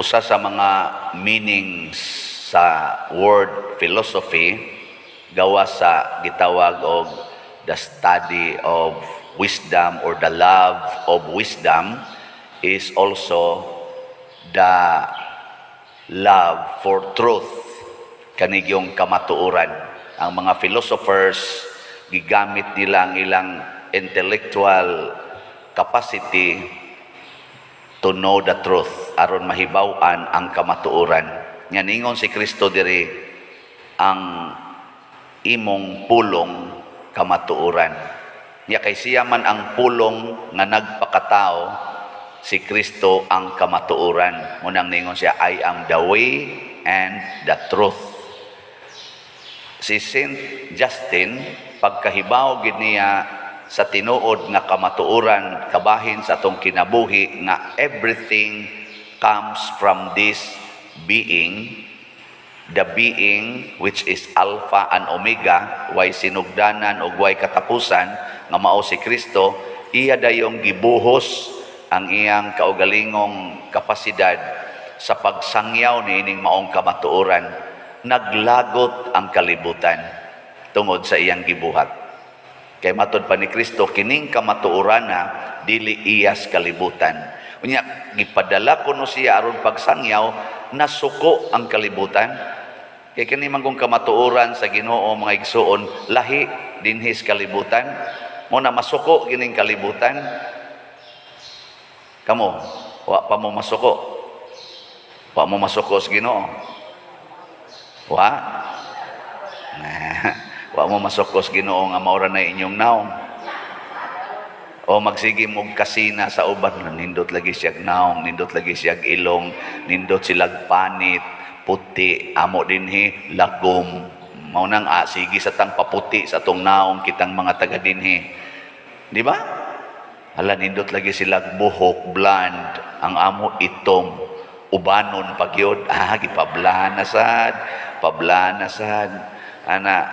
Usa sa mga meanings sa word philosophy, gawa sa gitawag og the study of wisdom or the love of wisdom, is also the love for truth, kanigyong kamatuoran. Ang mga philosophers, gigamit nila ang ilang intellectual capacity to know the truth aron mahibaw-an ang kamatuoran. Nga ningon si Kristo diri, "Ang imong pulong kamatuoran." Nya kay siya man ang pulong nga nagpakatao, si Kristo ang kamatuoran. Munang ningon siya, "I am the way and the truth." Si Saint Justin, pagkahibaw gid niya sa tinuod nga kamatuoran kabahin sa atong kinabuhi, nga everything comes from this being, the being which is Alpha and Omega, way sinugdanan o way katapusan, nga mao si Kristo, iya dayong gibuhos ang iyang kaugalingong kapasidad sa pagsangyaw niining maong kamatuoran. Naglagot ang kalibutan tungod sa iyang gibuhat. Kay matod pa ni Kristo, kining kamatuoran na dili iyas kalibutan. Unya gipadala kuno siya aron pagsangyaw, nasuko ang kalibutan. Kay kini man kung kamatuoran sa Ginoo, mga igsuon, lahi dinhi sa kalibutan. Mo na masuko kining kalibutan. Kamo, wa pa mo masuko? Wa mo masuko sa Ginoo? Wa? Nah, wa mo masuko sa Ginoo nga maura na inyong naong? O magsige mo kasina sa uban, nindot lagi siyag naong, nindot lagi siyag ilong, nindot silag panit, puti, amo dinhi, lagom. Mao nang sige sa tang paputi sa atong naong kitang mga taga dinhi. Di ba? Hala, nindot lagi silag buhok, blonde, ang amo itom, ubanon pagyod, gipablana sad, pablana sad. Ana,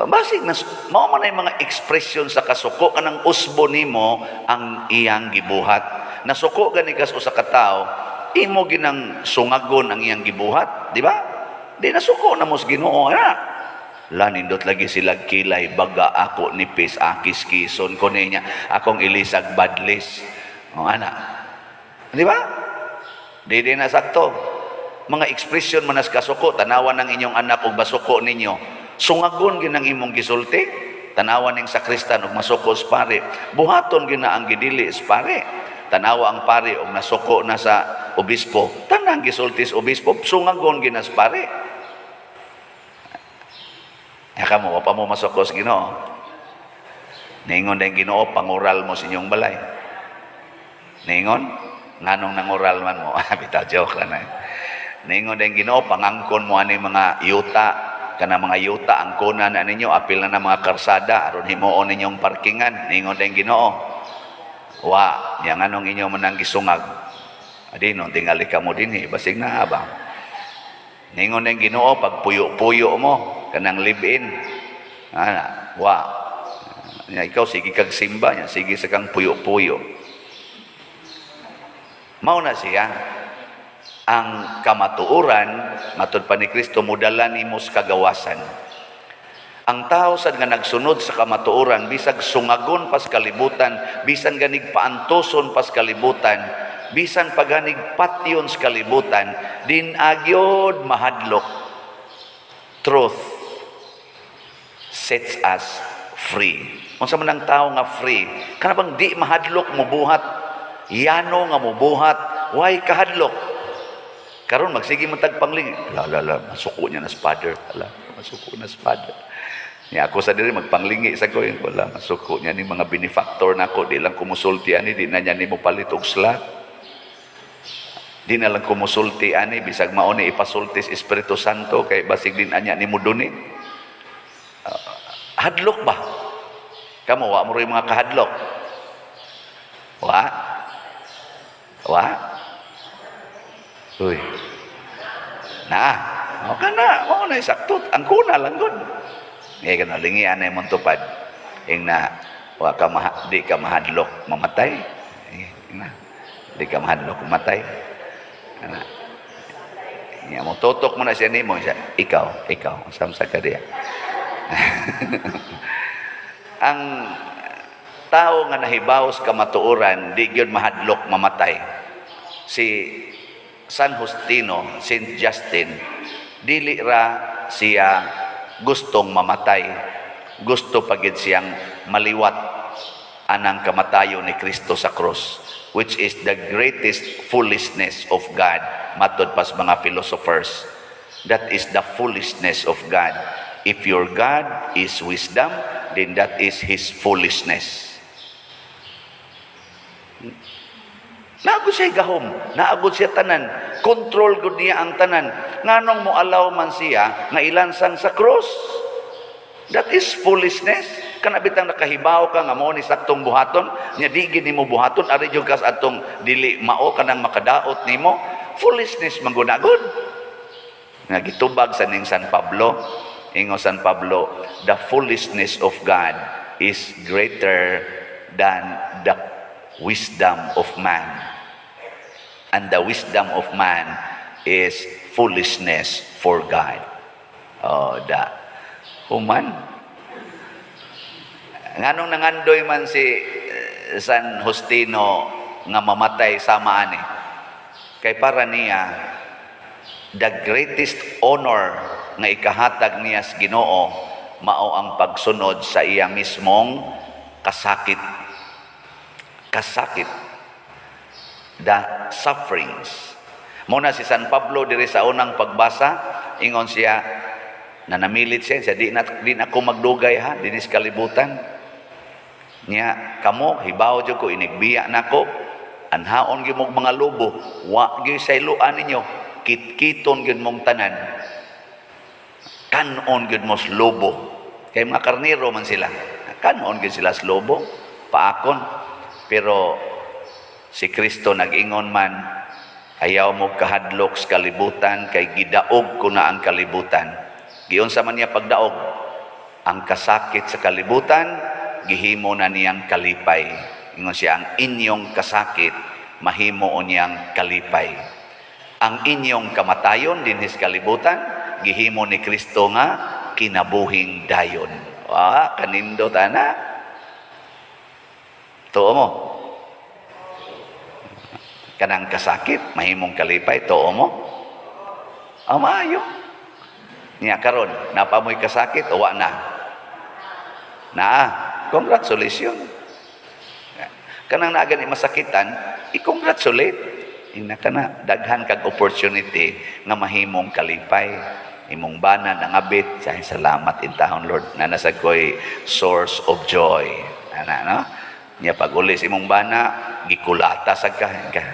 basig na mao man ay mga ekspresyon sa kasuko, kanang usbo nimo ang iyang gibuhat. Nasuko gani kas usa ka tawo, imo ginang sungagon ang iyang gibuhat, di ba? Di nasuko na mo sa Ginoo, ana. La, nindot lagi sila kilay, baga ako nipis, akis kison ko niya, akong ilisag badlis. O ana. Di ba? Di di na sakto. Mga ekspresyon man as kasuko, tanawan ng inyong anak ug basuko ninyo. Sungagon ginang imong gisulti. Tanawan ning sakristan ug masuko sa pare. Buhaton gina ang gidili sa pare. Tanawa ang pare ug nasuko na sa obispo. Tanang gisulti sa obispo, sungagon gina sa pare. Ya kamo, wa pa mo masuko sa Ginoo? Ningon din Ginoo, pangural mo sa inyong balay. Ningon, nganong nangural man mo? Bitaw, joke lang na. Ningon din Ginoo, pangangkon mo ani mga yuta, kana mga yuta angkonan na ninyo, apil na na mga karsada aron himuon ninyong parkingan. Ningon din Ginoo. Wa, nya nganong inyo man ang gisungag? Adi no, tingali ka mo dinhi, basig na ba? Ningon din Ginoo, pag puyo-puyo mo, kanang live-in. Ana, wa. Nya ikaw sige kag simba nya, sige sa kang puyo-puyo. Mao na siya. Ang kamatuoran, matod pa ni Kristo, mudala nimo sa kagawasan. Ang tao sad nga nagsunod sa kamatuoran, bisag sungagon pas kalibutan, bisan ganig paantoson pas kalibutan, bisan paganig patyon sa kalibutan, din agyod mahadlok. Truth sets us free. Unsa man ang tao nga free? Kana bang di mahadlok mubuhat, yano nga mubuhat, way kahadlok. Karon magsige man tag panglingi. La la la, masuko niya na sa father. Ala, masuko na sa father. Niya ako sa diri magpanglingi sa ko, wala masuko niya ni mga benefactor nako, di lang kumusulti ani, di na niya nimo palit og slot. Di na lang kumusulti ani bisag mao ni ipasulti sa Espiritu Santo kay basig din anya nimo donate. Hadlok ba? Kamo, wa mo rin mga kahadlok? Wa? Wa? Uy. Na, o ka na, mao na sakto, ang kuna lang gud. Eh kana lingian na imong tupad. Ing na wa ka maha, di ka mahadlok mamatay. Eh, na, di ka mahadlok mamatay. Ana. Nya mo tutok mo na siya nimo siya. Ikaw, ikaw, samsa ka diya. Ang tao nga nahibaw sa kamatuoran, di gyud mahadlok mamatay. Si San Justino, Saint Justin, dili ra siya gustong mamatay. Gusto pa gid siyang maliwat anang kamatayon ni Kristo sa krus, which is the greatest foolishness of God, matod pas mga philosophers. That is the foolishness of God. If your God is wisdom, then that is His foolishness. Naa gud siya gahom, naa gud siya tanan, control gud niya ang tanan. Nganong mo allow man siya nga ilansang sa cross? That is foolishness. Kana bitang nakahibaw ka nga mo ni saktong buhaton, nya di gid nimo buhaton, ari jud kas atong dili mao kanang makadaot nimo. Foolishness man gud na gud. Nga gitubag sa ning San Pablo, ingon San Pablo, "The foolishness of God is greater than the wisdom of man. And the wisdom of man is foolishness for God." Oh, da. Human. Nganong nangandoy man si San Justino nga mamatay sama ani? Kay para niya, the greatest honor nga ikahatag niya sa Ginoo mao ang pagsunod sa iya mismong kasakit. Kasakit. The sufferings. Muna si San Pablo diri sa unang pagbasa, ingon siya, na namilit siya, siya di na ako magdugay ha, dinis kalibutan. Nya, kamo, hibaw jud ko, inigbiya nako, anhaon gyud mong mga lobo, wa gyud sayloan ninyo, kitkiton gyud mong tanan. Kanon gyud mo sa lobo. Kay mga karnero man sila. Kanon gyud sila sa lobo, paakon. Pero si Kristo nag-ingon man, "Ayaw mo kahadlok sa kalibutan kay gidaog ko na ang kalibutan." Giunsa man niya pagdaog? Ang kasakit sa kalibutan, gihimo na niyang kalipay. Ingon siya, "Ang inyong kasakit, mahimo niyang kalipay." Ang inyong kamatayon dinhis kalibutan, gihimo ni Kristo nga kinabuhing dayon. Ah, kanindot ana. Tuo mo? Kanang kasakit, mahimong kalipay, tuo mo? Ah, maayo. Niya karon, naa pa mo'y kasakit o wa na? Naa, congratulations. Kanang naa gani masakitan, i-congratulate. Ina ka na, daghan kag opportunity nga mahimong kalipay. Imong bana nangabit, say, "Salamat intahon, Lord, na nasa ko'y source of joy." Ana, no? Nya pag uli sa imong bana, gikulata sa ka,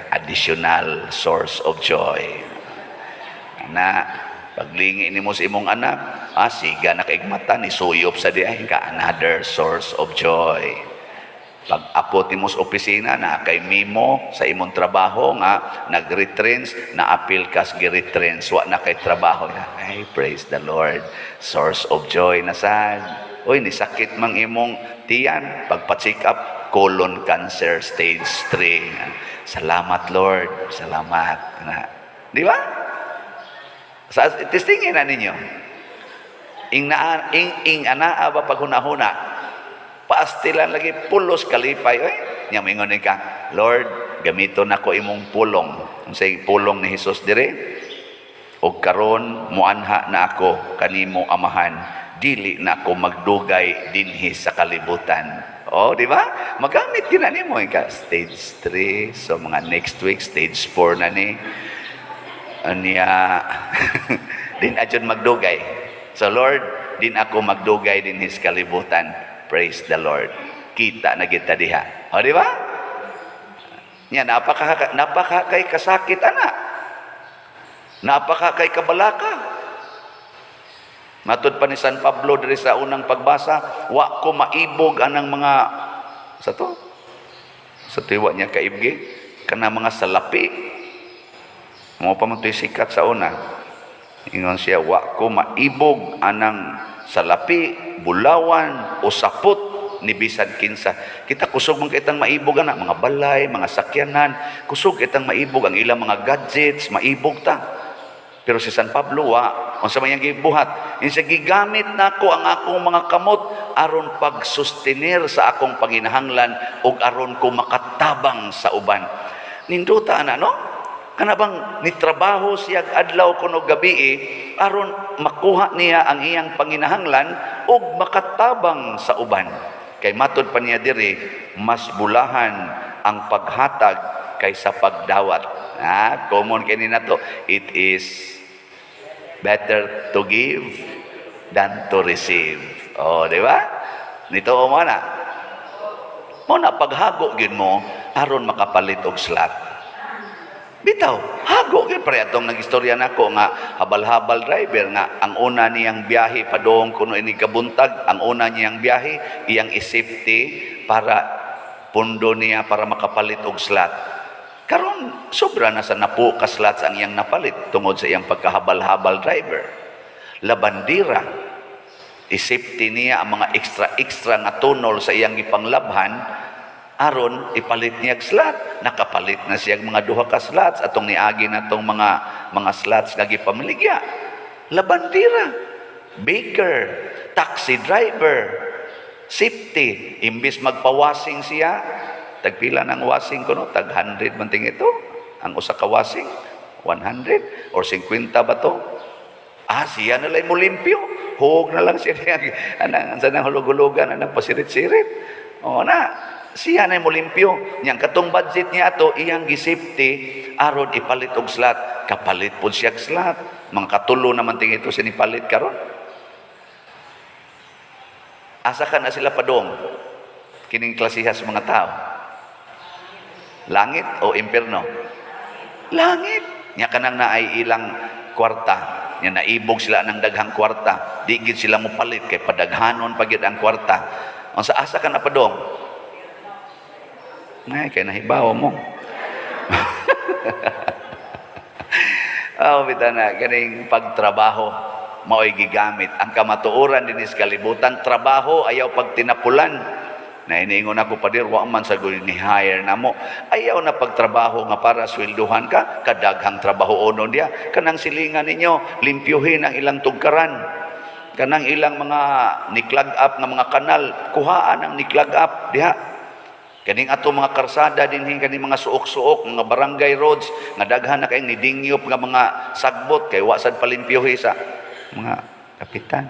additional source of joy. Na paglingi nimo sa imong anak, ah, siga na kaig mata ni suyop sa di ay ka, another source of joy. Pag apot nimo sa opisina na kay memo sa imong trabaho nga nag-retrench, na apil kas gi-retrench, wa na kay trabaho. Ay, praise the Lord. Source of joy na sad. Uy, ni sakit mang imong tiyan, pagpa-check up, colon cancer stage 3. Salamat, Lord. Salamat. Na. Di ba? Sa testingin na ninyo. Ing naa ing ing anaa ba paghuna-huna? Paastilan lagi pulos kalipay oy. Nya moingon ka, "Lord, gamiton nako imong pulong." Unsay pulong ni Hesus dire? "Og karon muanha na ako kanimo, Amahan, dili na ako magdugay dinhi sa kalibutan." Oh, di ba? Magamit gyud na nimo ka stage 3. So mga next week stage 4 na ni. Anya din adyon magdugay. So Lord, din ako magdugay dinhi sa kalibutan. Praise the Lord. Kita na kita diha. O, di ba? Nya napaka napaka kay kasakit ana. Napaka kay kabalaka. Matud pa ni San Pablo diri sa unang pagbasa, wa ko maibog anang mga sa to. Sa tiwa niya kaibgi kana mga salapi. Mo pa man to'y sikat sa una. Ingon siya, "Wa ko maibog anang salapi, bulawan o sapot." ni bisan kinsa. Kita kusog man kitang maibog ana, mga balay, mga sakyanan, kusog kitang maibog ang ilang mga gadgets, maibog ta. Pero si San Pablo wa, unsa man iyang gibuhat? Insa gigamit nako ang akong mga kamot aron pagsustenir sa akong panginahanglan ug aron ko makatabang sa uban. Nindota ana, no? Kana bang nitrabaho siya adlaw kuno gabi aron makuha niya ang iyang panginahanglan ug makatabang sa uban. Kay matod pa niya diri, mas bulahan ang paghatag kaysa pagdawat. Ah, common kini nato. It is better to give than to receive. Oh, di ba? Nito mo na. Mo na paghago gyud mo aron makapalit og slot. Bitaw, hago gyud pre atong nagistorya nako nga habal-habal driver nga ang una niyang biyahe padung kuno ini kabuntag, ang una niyang biyahe iyang i-safety para pundo niya para makapalit og slot. Karon sobra na sa napo ka slots ang iyang napalit tungod sa iyang pagkahabal-habal driver. Labandira, i-safety niya ang mga extra-extra nga tunol sa iyang gipanglabhan aron ipalit niya og slot. Nakapalit na siya og mga duha ka slots atong niagi na tong mga slots nga gipamaligya. Labandira, baker, taxi driver, safety. Imbis magpawasing siya, tagpila ng wasing ko, no? Tag 100 man ting ito. Ang usa ka wasing, 100 or 50 ba to? Ah, siya na lang mo limpyo. Hug na lang siya niya. Anang, sa nang hulog-hulugan, anang pasirit-sirit. O na, siya na mo limpyo. Niyang katong budget niya ato, iyang gisafety, aron ipalit og slot. Kapalit po siya og slot. Mga katulo naman ting ito sinipalit karon. Asa ka na sila padong? Kining klasiha sa mga tao. Langit o impierno? Langit. Nya kanang naay ilang kwarta. Nya naibog sila ng daghang kwarta. Di gid sila mopalit kay padaghanon pa gid ang kwarta. Unsa, asa ka na padong? Ay, kay nahibaw mo. Oh, bitaw na ganing pagtrabaho mao'y gigamit ang kamatuoran dinhi sa kalibutan, trabaho, ayaw pagtinapulan. Na iniingon ako, "Pader, wa man sa gud ni hire namo." Ayaw na pagtrabaho nga para swelduhan ka, kadaghang trabaho onon diya. Kanang silingan ninyo, limpyuhin ang ilang tugkaran, kanang ilang mga ni-clog up nga mga kanal, kuhaan ang ni-clog up diha. Kaning ato mga karsada dinhi, kaning mga suok-suok, mga barangay roads nga daghan na kayong nidingyop nga mga sagbot kay wa sad palimpyuhi sa mga kapitan.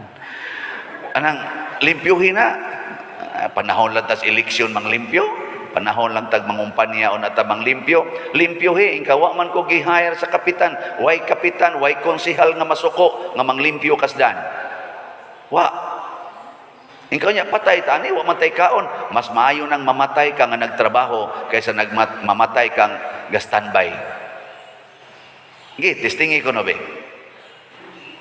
Anang limpyuhi na. Ah, panahon lang tas eleksyon manglimpyo, panahon lang tag mangumpanya o nata manglimpyo, limpyuhi. Inka wa man ko gi-hire sa kapitan, way kapitan, way konsehal nga masuko nga manglimpyo kasdan. Wa. Ikaw niya, patay tani, wa man tay kaon. Mas maayo nang mamatay ka nga nagtrabaho kaysa nagmat mamatay kang ga-standby. Gi, testingi ko no be.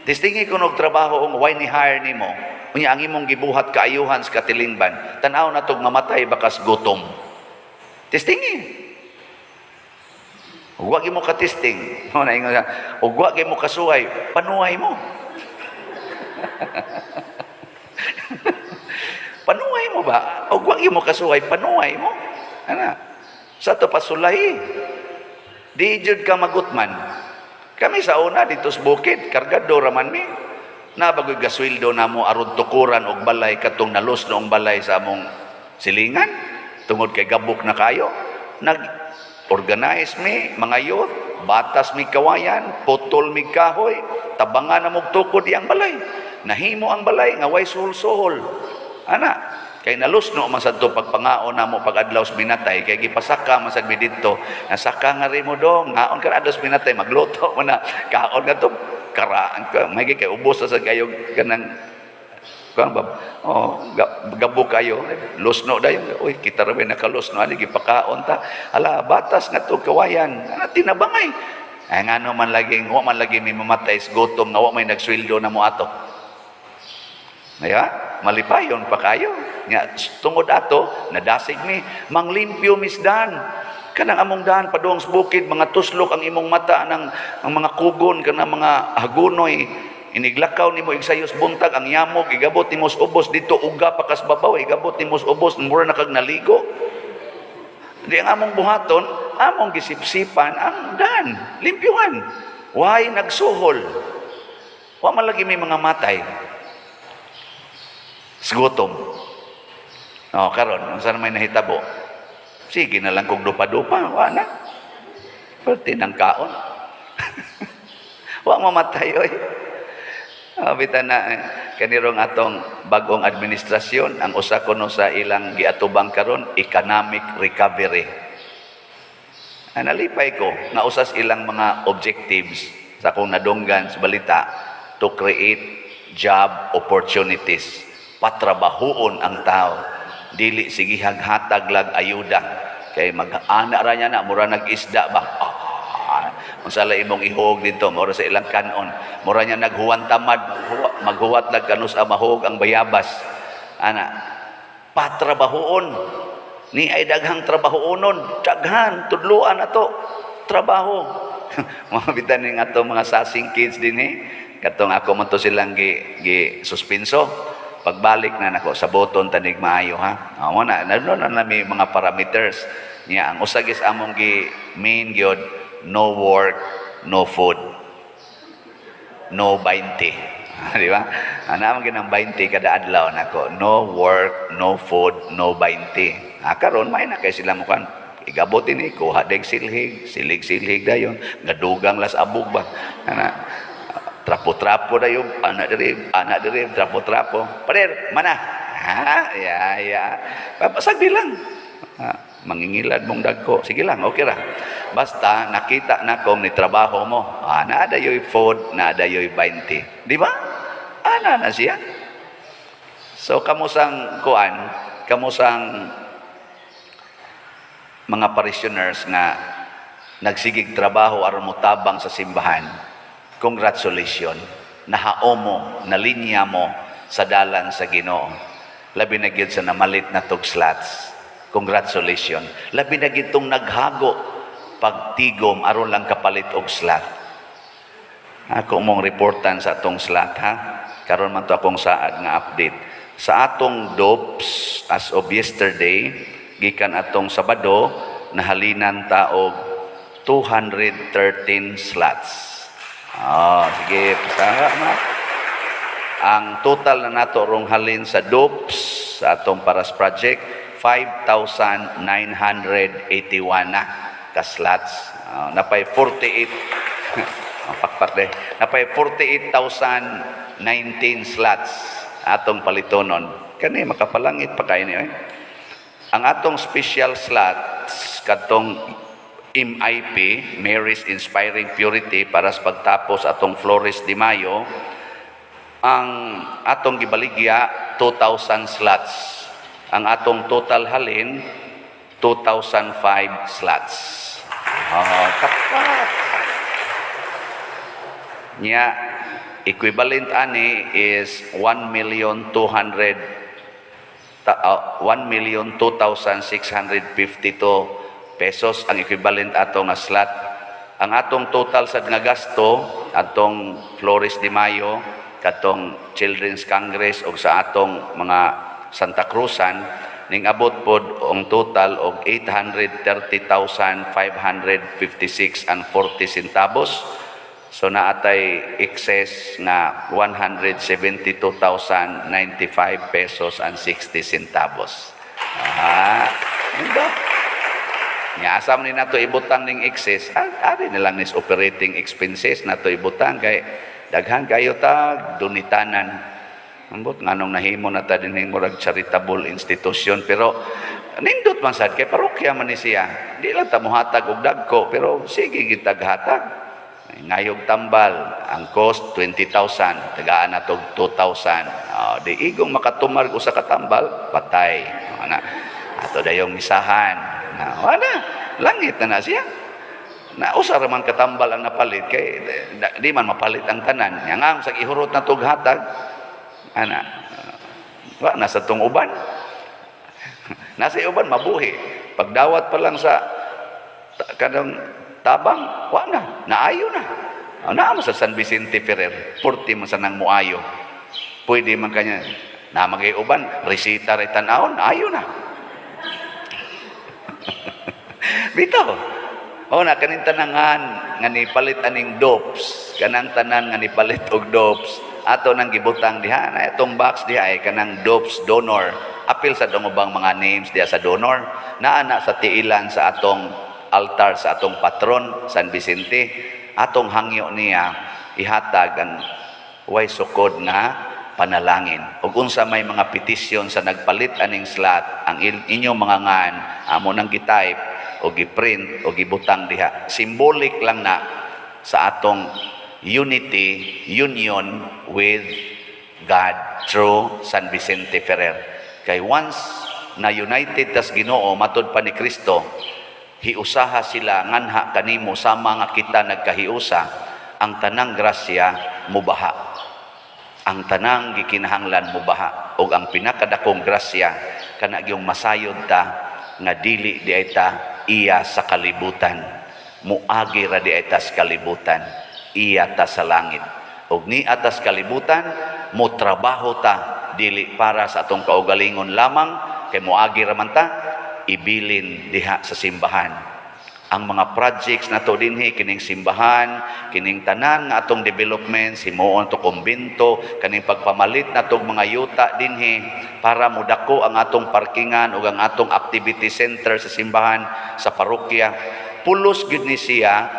Testingi ko og trabaho ang way ni hire nimo. Unya ang imong gibuhat kaayuhan sa katilingban. Tan-aw na tog mamatay bakas gutom. Testingi. Ug wa mo ka-testing. Mo na ingon siya, ug wa mo kasuway, panuay mo. Panuay mo ba? O wa mo kasuway, panuay mo. Ana. Sa to pasulay. Di jud ka magutman. Kami sa una dito sa bukid, kargado raman mi. Nabagoy gasweldo na mo aron tukuran og balay katong nalos noong balay sa among silingan. Tungod kay gabok na kayo. Nag-organize mi, mga youth, batas mi kawayan, putol mi kahoy, tabangan na mog tukod iyang balay. Nahimo ang balay nga way suhol-suhol. Ana, kay nalusno man sad to pagpangaon namo pag adlaw sa minatay kay gipasaka man sad mi didto. Nasaka nga rin mo dong, ngaon ka adlaw sa minatay, magluto man na kaon nga to karaan ka may kay ubos sa kayo kanang kuan ba, oh, gabo kayo, lusno dayon. Uy, kita ra ba nakalusno ani, gipakaon ta, ala batas nga to kawayan ana, tinabangay. Ay, ngano man lagi wa man lagi may mamatay sa gutom nga wa may nagsweldo na mo ato. Kaya, malipayon pa kayo. Nga, tungod ato, nadasig mi, manglimpyo misdan. Kanang among daan padung sa bukid, mga tuslok ang imong mata ng ang mga kugon, kanang mga hagunoy. Iniglakaw nimo igsayos buntag ang yamog, igabot nimo sa ubos dito, uga pa kas babaw, igabot nimo sa ubos, mura na kag naligo. Di ang among buhaton, among gisipsipan ang dan, limpyuhan. Why nagsuhol? Wa man lagi may mga matay sa gutom. Oh, karon unsa na may nahitabo? Sige na lang kung dupa-dupa, wa na. Perti ng kaon. Wa mamatay oy. Bita na eh, kanirong atong bagong administrasyon, ang usa kuno sa ilang giatubang karon, economic recovery. Ah, nalipay ko nga usas ilang mga objectives sa akong nadunggan sa balita, to create job opportunities, patrabahuon ang tao, dili sige hatag lag ayuda, kay mag-ana ra niya na mura nag-isda ba. Ah, unsa la imong ihog dito, mura sa ilang kanon, mura niya naghuwan tamad, maghuwat lag kanus a mahog ang bayabas ana. Patrabahuon ni ay daghang trabahuonon, daghan, tudluan ato trabaho. Mga bitan ning ato mga sasing kids dinhi, katong ako man to silang gi suspenso, pagbalik na nako sa boton tanig maayo ha. Amo na na na, na may mga parameters niya. Ang usa gis among gi main gyud, no work, no food, no 20, di ba? Ana man ginang 20 kada adlaw nako, no work, no food, no 20. Ah, karon may na kay sila mukan igabot ini, kuha deg silhig, silig-silhig dayon, gadugang las abog ba. Ana trapo-trapo dayon, ana diri, trapo-trapo. Pader, mana. Ha, ya ya. Sagdi lang. Ah, mangingilad mong dagko. Sige lang, okay ra. Basta nakita na kung ni trabaho mo. Ah, naa dayoy food, naa dayoy 20. Di ba? Ana na siya. So kamusang kuan, kamusang mga parishioners nga nagsigig trabaho aron motabang sa simbahan. Congratulations. Nahaom mo, nalinya mo sa dalan sa Ginoo. Labi na gyud sa namalit na tog slots. Congratulations. Labi na gyud tong naghago pagtigom aron lang kapalit og slot. Ako mong reportan sa atong slot ha. Karon man to akong saad nga update. Sa atong dopes as of yesterday, gikan atong Sabado, nahalinan ta og 213 slots. Ah, sige, salamat. Ang total na nato rong halin sa dopes sa atong Paras Project, 5,981 na ka slots. Ah, napay 48, ang pakpak de. Napay 48,019 slots atong palitonon. Kani makapalangit pa kayo niyo eh. Ang atong special slots katong MIP, Mary's Inspiring Purity, para sa pagtapos atong Flores de Mayo, ang atong gibaligya 2,000 slots. Ang atong total halin 2,005 slots. Oh, tapat. Nya equivalent ani is 1 million 200 1,002,652 pesos ang equivalent ato nga slot. Ang atong total sa nga gasto atong Flores de Mayo, katong Children's Congress ug sa atong mga Santa Cruzan, ning abot pod ang total og 830,556 and 40 centavos. So naatay excess nga 172,095 pesos and 60 centavos. Ah, nindot. Nya asa man ni nato ibutang ning excess? Ah, ari na lang nis operating expenses nato ibutang kay daghan kayo tag dunitanan. Ambot nganong nahimo na ta dinhing murag charitable institution, pero nindot man sad kay parokya man ni siya. Di lang ta mohatag og dagko, pero sige gitaghatag. Ngayog tambal, ang cost 20,000, tagaan na tog 2,000. Oh, di igong makatumar usa ka tambal, patay. Oh, na. Ato dayong misahan. Na, wala, langit na na siya. Na usa ra man katambal ang napalit kay di man mapalit ang tanan. Nya nga sa ihurot na tog hatag ana wa na sa tong uban. Nasa uban mabuhi. Pagdawat pa lang sa kanang tabang, wa na, naayo na. Oh, naa mo sa San Vicente Ferrer, purti man sa nang muayo. Pwede man kanya, na magay uban, resita ray tan-awon, ayo na. Bitaw. O na kaning tanangan nga nipalit aning dopes, kanang tanan nga nipalit og dopes, ato nang gibutang diha na itong box diha ay kanang dopes donor. Apil sa dong ubang mga names diha sa donor. Naa na sa tiilan sa atong altar sa atong patron San Vicente. Atong hangyo niya ihatag ang way sukod nga panalangin. Ug unsa may mga petisyon sa nagpalit aning slot, ang inyong mga ngan amo nang gitype o giprint o gibutang diha. Symbolic lang na sa atong unity, union with God through San Vicente Ferrer. Kay once na united tas Ginoo matud pa ni Kristo, hiusaha sila nganha kanimo sama nga kita nagkahiusa, ang tanang grasya mubaha, ang tanang gikinahanglan mubaha, ug ang pinakadakong grasya kana gyung masayod ta nga dili di ay ta iya sa kalibutan, muagi ra di ay ta sa kalibutan, iya ta sa langit. Ug ni atas kalibutan, mo trabaho ta dili para sa atong kaugalingon lamang, kay moagi ra man ta, ibilin diha sa simbahan ang mga projects nato dinhi, kining simbahan, kining tanan nga atong development, himuon to kumbento, kaning pagpamalit natong mga yuta dinhi para mudako ang atong parkingan ug ang atong activity center sa simbahan, sa parokya. Pulos gyud ni siya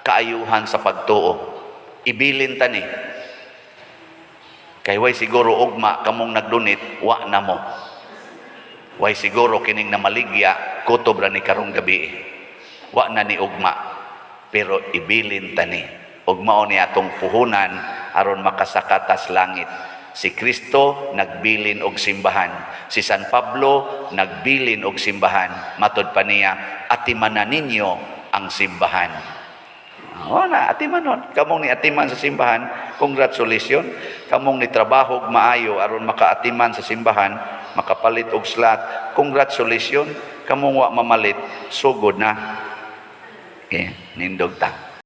kaayuhan sa pagtuo. Ibilin ta ni. Kay way siguro ugma kamong nagdonate, wa na mo. Way siguro kining namaligya, kutob ra ni karong gabi. Wa na ni ugma, pero ibilin tani. Ug mao ni atong puhunan aron makasaka tas langit. Si Kristo nagbilin og simbahan. Si San Pablo nagbilin og simbahan. Matod pa niya, "Atimanan ninyo ang simbahan." O na, atimanon. Kamong ni atiman sa simbahan, congratulations. Kamong ni trabaho og maayo aron makaatiman sa simbahan, makapalit og slot, congratulations. Kamong wa mamalit, sugod na. Okay, nindog ta.